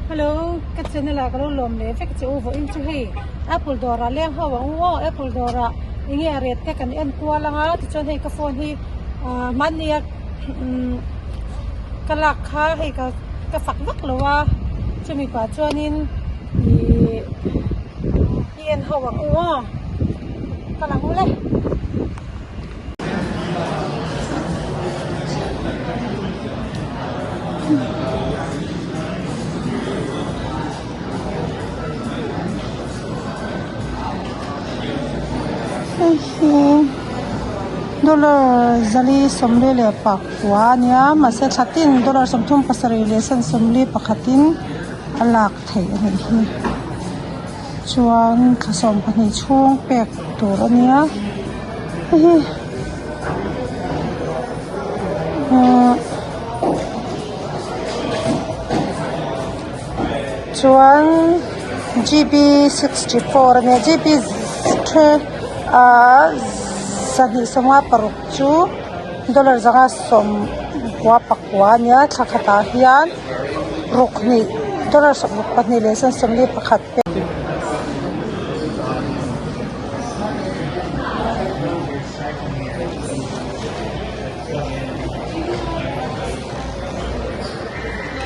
Hello ka channel ah ka lo lawm leh vek che u vawiin chu hei apple dawr ah leng ho ang u aw apple dawr ah enge a ret te kan en kual ang a tichuan hei ka phone hi ah hmanni a umm ka lak kha hei ka ka fak vak lo a chumi pah chuanin ihh i en ho ang u aw ka lang ule. Hei hi dollar zali sawmli leh pakua a nia mahse thla tin dollar 37 leh cent 41 in a lak theih a nih hi chuan thla 12 chhung pek tur a nia hei hi ahh chuan G B 64 a nia G B ahh 256 chu dollar 194 a nia thla khatah hian ruk hnih dollar 62 leh cent 41 te.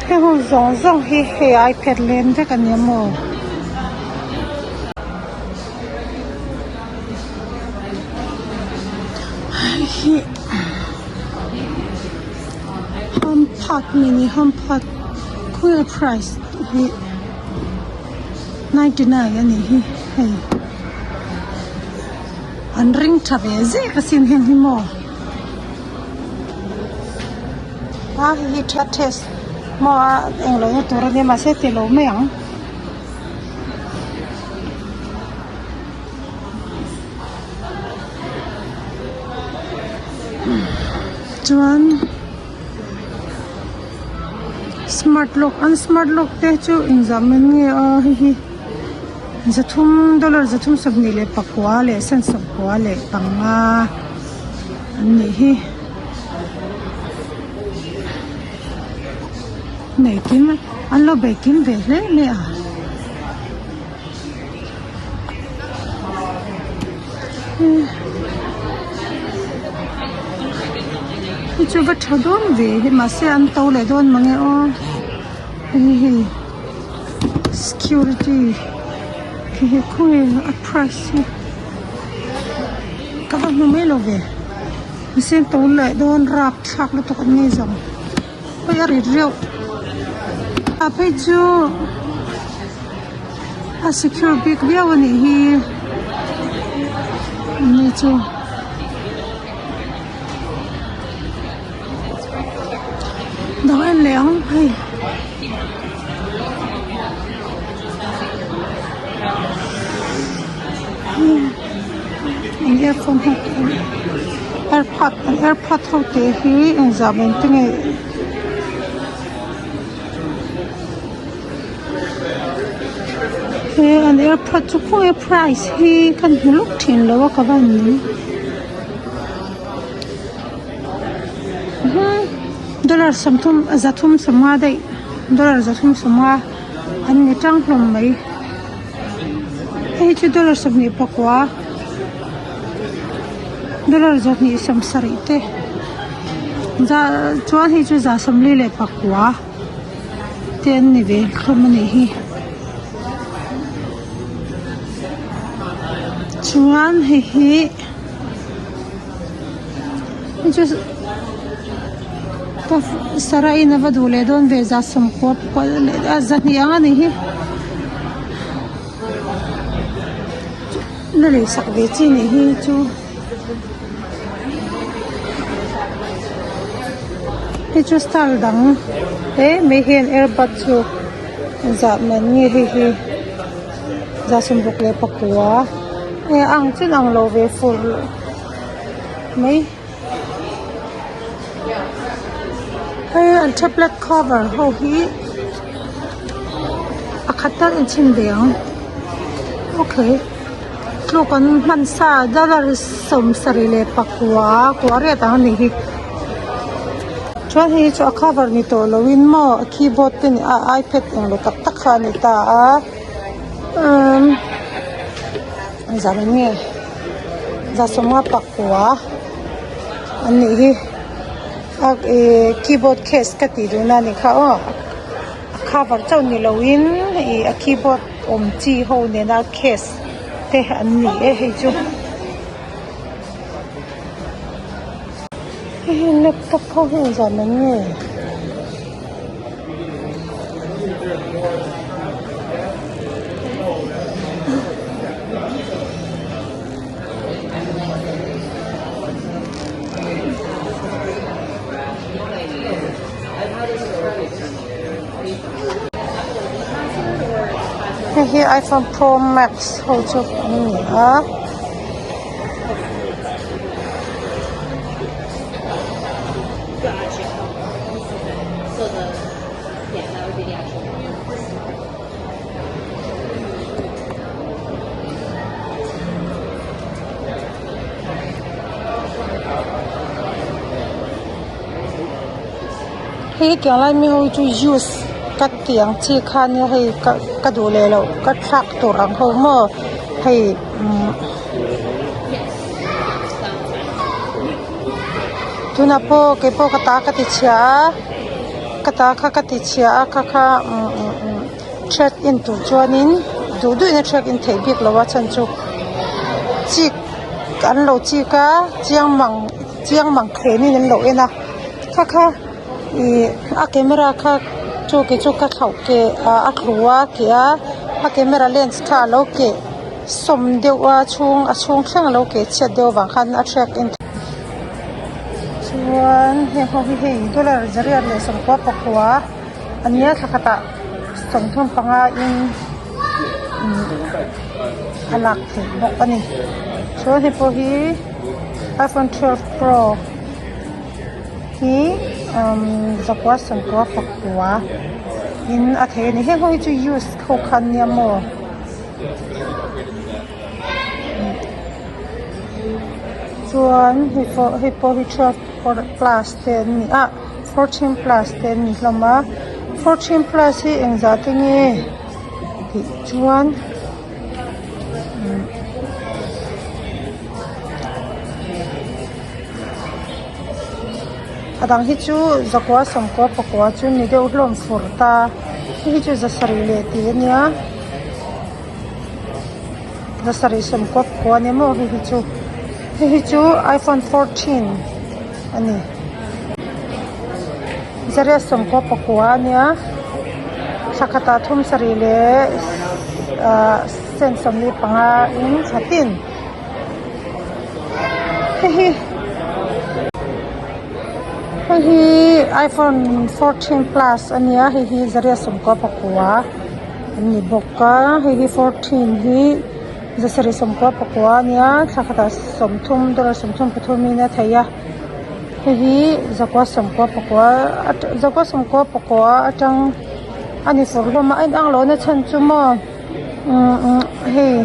Heng ho zawng zawng hi hei ipad lem vek a ni a maw? Hei hi hamphak mini hamphak khawnge price hi 99 a nih hi hei an ring tha ve zek asin heng hi maw a hei hi tha test maw a englo na tur ania mahse ti lo mai ang. Chuan smart lock an smart lock te chu inzah mai nge a hei hi zathum dollar 329 leh cent 95 an nih hi nei kim an lo bei kim ve hle mai a. Hei chu va tha dawn ve hei mahse an to leh dawn mange aw hei hei security khi hi khawnge a price hi ka va hmu mai lo ve mahse an to leh dawn rapthlak lutuk an ngei zawng hei a rit reuh ah phei chu a secure bik viau a nih hi ani chu dang en leh ang hei an earphone ho airpod an airpod ho te hi engzah mai te nge. He an airpod chu khawnge price hi ka hmu lawk thin lo a ka van ning dollar 30 350 daih dollar 350 an ni tang hlawm mai hei chu dollar 29 dollar 270 te chuan hei chu 44. Te an ni ve hlawm a nih hi chuan hei hi hei chu sarah in a va duh leh dawn ve 90 leh a 200 ang a nih hi la lei sak ve chi a nih hi chu. Hei chu style dang hle mai hian airbud chu zah man nge hei hi 69 e ang chu ang lo ve fur mai hei an tablet cover ho hi pakhat tal in chhin ve ang okay. Tluk an hman sa dollar 74 kua riat ang a nih hi. Chuan hei hi chu a cover ni tawh loin maw a keyboard te ni a ipad englo tak tak kha a ni ta a umm engzah mai nge za sawmnga pakua an nih hi a ihh keyboard case ka tih duhna a nih kha aw a cover chauh ni loin ih a keyboard awm chi ho nena case te an ni e hei chu. Hei hi laptop ho hi engzah mai nge? Hei hi iphone pro max ho chu an ni a. Hei tiang lai mi ho hi chu juice ka tih ang chi kha nia hei ka ka duh leh loh ka thlak tur ang ho maw hei umm tunah pawh keipawh ka ta ka ti chhia a ka ta kha ka ti chhia a kha kha umm umm check in tur chuanin duh duhin a check in theih bik lo a chhan chu chik an lo chik a chiang mang chiang mang khenin an lo en a kha kha ih a camera kha chu kei chu ka thlauh keh ah a thlu a keh a a camera lens kha alo keh sawm deuh a chhung a chhung thleng alo keh chhiat deuh avang khan a check in chuan heng ho hi hei dollar zariat leh sawmkua pakua a nia thla khatah 35 in a lak theih bawk a ni chuan hei pawh hi iphone 12 pro hi umm zakua sawmkua pakua in a thei a ni heng ho hi chu use ho kha an nia maw. Chuan hei pawh hei pawh hi 12 plus te an ni a 14 plus te an ni hlawm a 14 plus hi engzah te nge tih chuan a dang hi chu zakua sawmkua pakua chu ni deuh hlawm fur ta hei hi chu zasarih leh tih a nia. Zasarih sawmkua pakua a ni maw hei hi chu hei hi chu iphone 14 a ni zariat sawmkua pakua a nia thla khatah thum sarih leh ahh cent 45 in thla tin hei hi hei hi iphone 14 plus a nia hei hi zariat sawmkua pakua. An ni bawk a hei hi 14 hi zasarih 99 a nia thla khatah 30 dollar 33 in a thei a hei hi zakua 99 zakua 99 atang a ni fur hlawm a a inang lohna chhan chu maw umm hei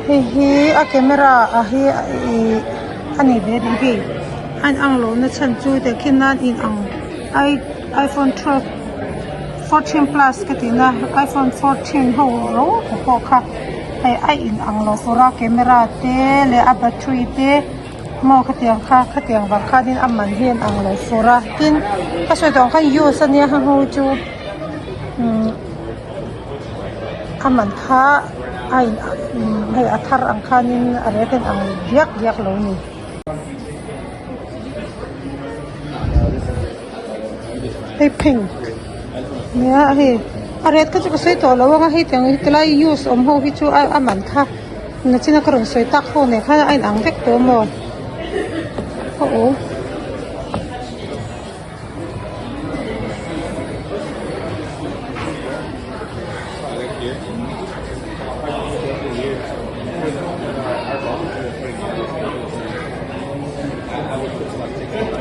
hei hi a camera ah hi ihh a ni ve dih hei a inang lohna chhan chu tehkhin nan inang i iphone 12 14 plus ka tih na iphone 14 ho ro pawh kha hei a inang lo fur a camera te leh a battery te maw khatiang kha khatiang vang khanin a man hi a inang lo fur a tin ka sawi tawh ang khan use ania heng ho chu umm. A man kha a in hei a thar ang khanin a rek in ang diak diak lo ni. Hei pink nia hei a ret kha chu ka sawi tawh lo ang a hei tiang hi tilai use awm ho hi chu a man kha nachina ka rawn sawi tak ho nen khan a in ang vek tawh maw aw aw.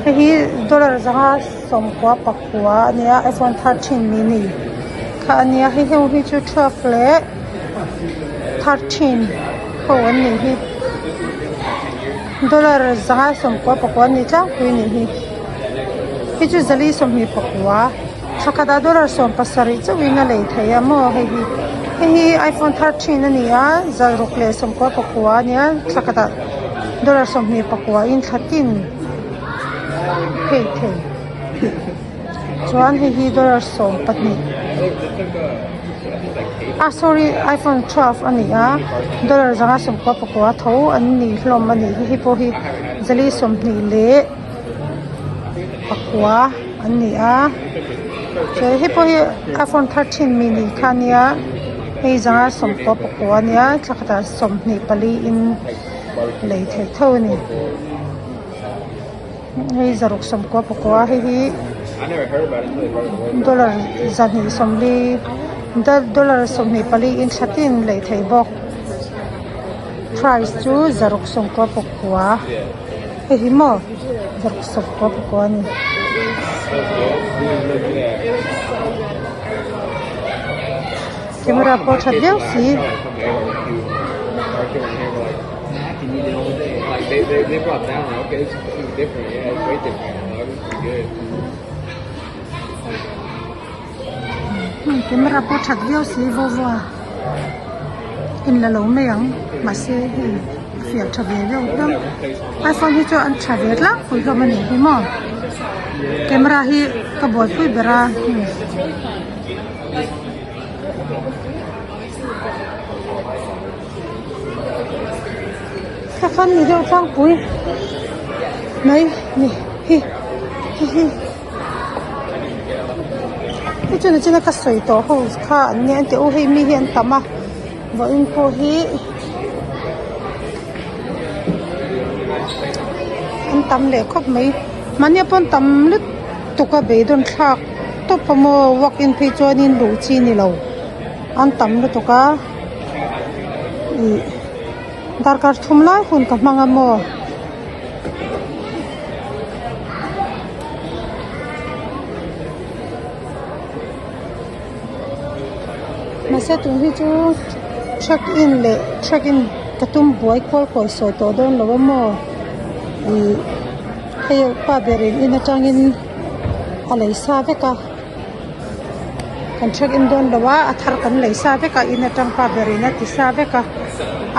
Hei hi dollar zanga 99 a nia iphone 13 mini kha a nia hei ho hi chu 12 leh 13 ho an nih hi. Dollar 194 an ni tlangpui a nih hi. Hei chu 421 thla khatah dollar 17 chauhin a lei thei a maw hei hi. Hei hi iphone 13 a ni a 699 a nia thla khatah dollar 21 in thla tin phei thei. Chuan hei hi dollar 12 ah sorry iphone 12 a ni a dollar 199 tho an ni hlawm a nih hi hei pawh hi 424 an ni a chuan hei pawh hi iphone 13 mini kha a nia hei 199 a nia thla khatah 24 in lei theih tho a ni. Hei 699 hei hi dollar 240 dollar 24 in thla tin lei thei bawk price chu 699 hei hi maw 699 a ni. Camera pawh a that viau si. Camera pawh that viau si vivo a in la lo mai ang mahse hei a fiah tha ve viau hlawm iphone hi chu an tha ve tlangpui hlawm a nih hi maw camera hi ka buaipui ber a. Thla ni deuh tlangpui mai ni hi hi hi hei chu nichina ka sawi tawh ho kha an nia an ti u hei mi hi an tam a vawiin pawh hi an tam leh khawp mai mahni pawn tam lutuk a beidawn thlak tawp a maw walk in phei chuanin luh chi a ni lo an tam lutuk a ih darkar thum lai hun ka hmang a maw. Mahse tun hi chu check in leh check in ka tum buai kual kawi sawi tawh dawn lo a maw ih hei pa berin in atangin a lei sa vek a. Kan check in dawn lo a a thar kan lei sa vek a in atang pa berin a ti sa vek a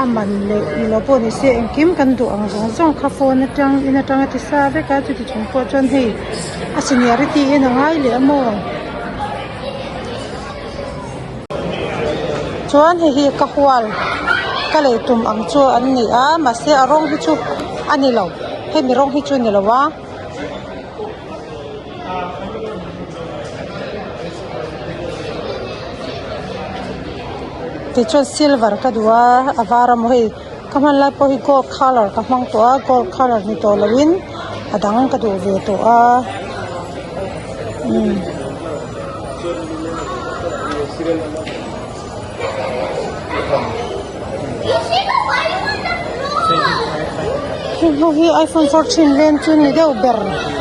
a man leh ni lo pawh ni se engkim kan duh ang zawng zawng kha phone atang in atang a ti sa vek a chuti chung pawh chuan hei a seniority en a ngai leh a maw chuan hei hi ka hual ka lei tum ang chu an ni a mahse a rawng hi chu a ni lo hemi rawng hi chu a ni lo a. Tichuan silver ka duh a a var a maw hei ka hman lai pawh hi gold colour ka hmang tawh a gold colour ni tawh lo in a dang ka duh ve tawh a umm. Heng ho hi iphone 14 vel chu ni deuh ber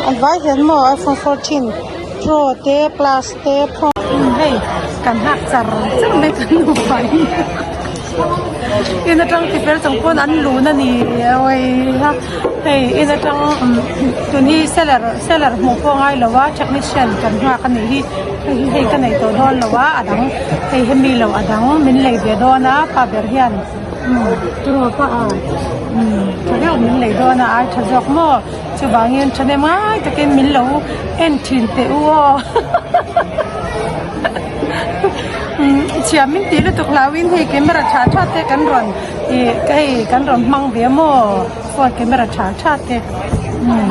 an vai hian maw iphone 14 pro te plus te pro hei kan nghak char char mai kan nu fai in atang ti fel chung pawn an lun a ni awii hei in atang tun hi seller seller hmuh pawh a ngai lo a technician kan nghak a nih hi. Hei hi hei ka nei tawh dawn lo a a dang hei hemi lo a dang min lei ve dawn a pa ber hian umm turaw pa a umm tha deuh min lei dawn a ai tha zawk maw chuvangin thahnem ngai takin min lo en thin teh u aw umm chhia min tih lutuk hlauhin hei camera tha tha te kan rawn ih hei kan rawn hmang ve maw phone camera tha tha te umm.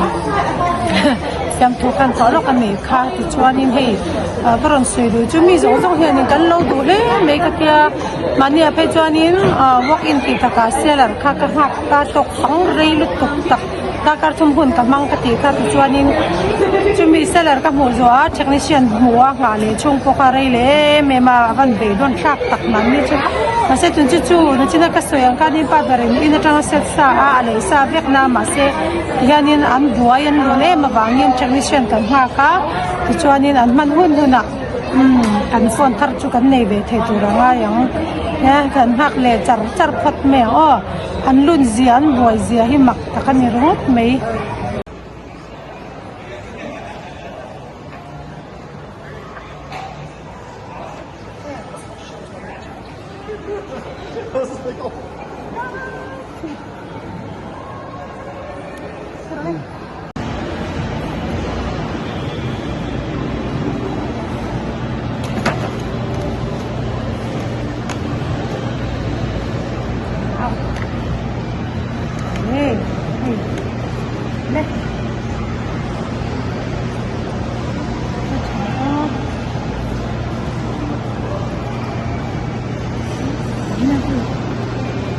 Siamthu khan tawh lawk a nei kha tichuanin hei ah ka rawn sawi duh chu mi zawng zawng hianin kan lo duh hle mai ka tia mahniah phei chuanin ah walk in tih takah seller kha ka nghak ta tawk fang rei lutuk tak darkar thum hun ka hmang ka tih kha tichuanin chumi seller ka hmuh zawh a technician hmuh a nghah leh chhung pawh kha rei leh em em a a van beidawn thlak tak mahni chu mahse tun chu chu nachina ka sawi ang khanin pa berin in atanga set sa a a lei sa vek na mahse. Tihianin an buai an lun em avangin technician kan nghak a tichuanin an hman hun hunah. Umm kan phone thar chu kan nei ve thei tur a ngai ang e kan nghak leh char char phawt mai ang aw an lun zia an buai zia hi mak tak a ni ringawt mai.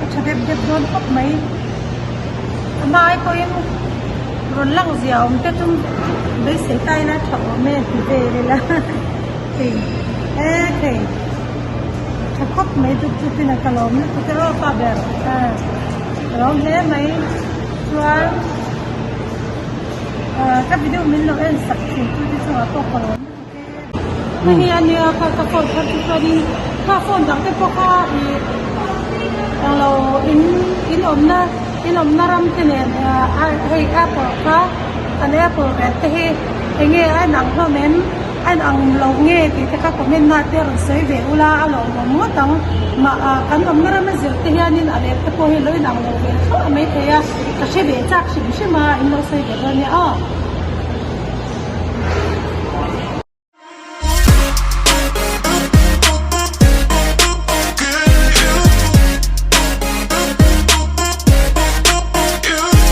A tha dep dep dawn khawp mai a hmai pawhin rawn lang zia awm te chu beisei ta ila tha awm e ti vel ila hei e thei tha khawp mai dup dup in a ka lawm lutuk e aw pa ber a ka lawm hle mai chuan ah ka video min lo en sak thin tu te chungah pawh ka lawm lutuk e. Hei hi a nia kha ka phone thar chu chuanin kha phone dang te pawh kha ih englo in in awmna in awmna ram te nen ah hei apple kha kan apple ret te hi enge a inang hlawm em a inang lo nge tih te kha comment na te rawn sawi ve ula a lawmawm ngawt ang mah ah kan awmna rama zir te hianin a ret te pawh hi lo inang lo ve thluah mai thei a ka hre ve chak hrim hrim a in lo sawi ve dawn nia aw.